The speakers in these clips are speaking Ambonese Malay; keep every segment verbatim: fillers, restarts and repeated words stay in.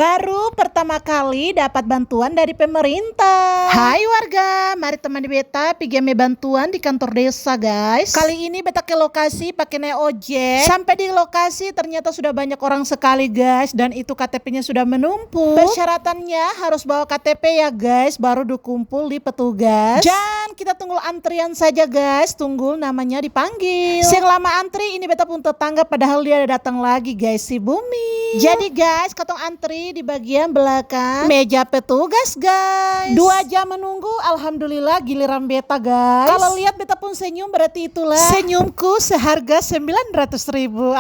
Baru pertama kali dapat bantuan dari pemerintah. Hai warga, mari temani beta pigi ame bantuan di kantor desa, guys. Kali ini beta ke lokasi pake nae ojek. Sampe di lokasi ternyata sudah banyak orang sekali, guys, dan itu K T P-nya sudah menumpuk. Persyaratannya harus bawa K T P ya, guys, baru dikumpul di petugas. Dan kita tunggu antrian saja, guys, tunggu namanya dipanggil. Seng lama antri, ini beta pung tetangga, padahal dia ada datang lagi, guys, si Bumi. Jadi, guys, katong antri di bagian belakang meja petugas, guys. Dua jam menunggu, alhamdulillah giliran beta, guys. Kalau lihat beta pung senyum, berarti itulah senyumku seharga sembilan ratus ribu.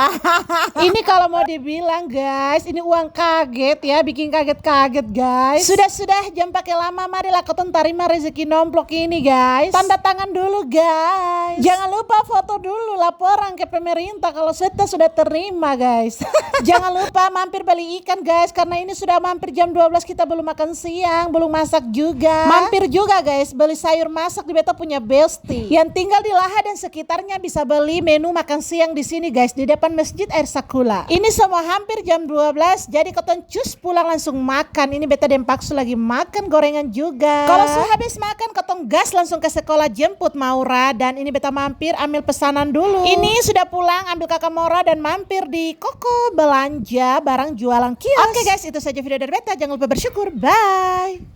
Ini kalau mau dibilang, guys, ini uang kaget ya, bikin kaget-kaget, guys. Sudah-sudah, jang pake lama, marilah katong tarima rezeki nomplok ini, guys. Tanda tangan dulu, guys. Jangan lupa foto dulu, laporan ke pemerintah kalau kita sudah terima, guys. Jangan lupa mampir beli ikan, guys, karena ini sudah mampir jam dua belas, kita belum makan siang, belum masak juga. Mampir juga, guys, beli sayur masak di beta punya besti. Yang tinggal di Laha dan sekitarnya bisa beli menu makan siang di sini, guys, di depan Masjid Air Sakula. Ini semua hampir jam dua belas, jadi katong cus pulang langsung makan. Ini beta deng Paksu lagi makan gorengan juga. Kalau su habis makan, katong gas langsung ke sekolah jemput Maura. Dan ini beta mampir ambil pesanan dulu. Ini sudah pulang, ambil Kaka Maura dan mampir di Koko belanja barang jualan kios. Oke guys, itu saja video dari beta. Jangan lupa bersyukur. Bye.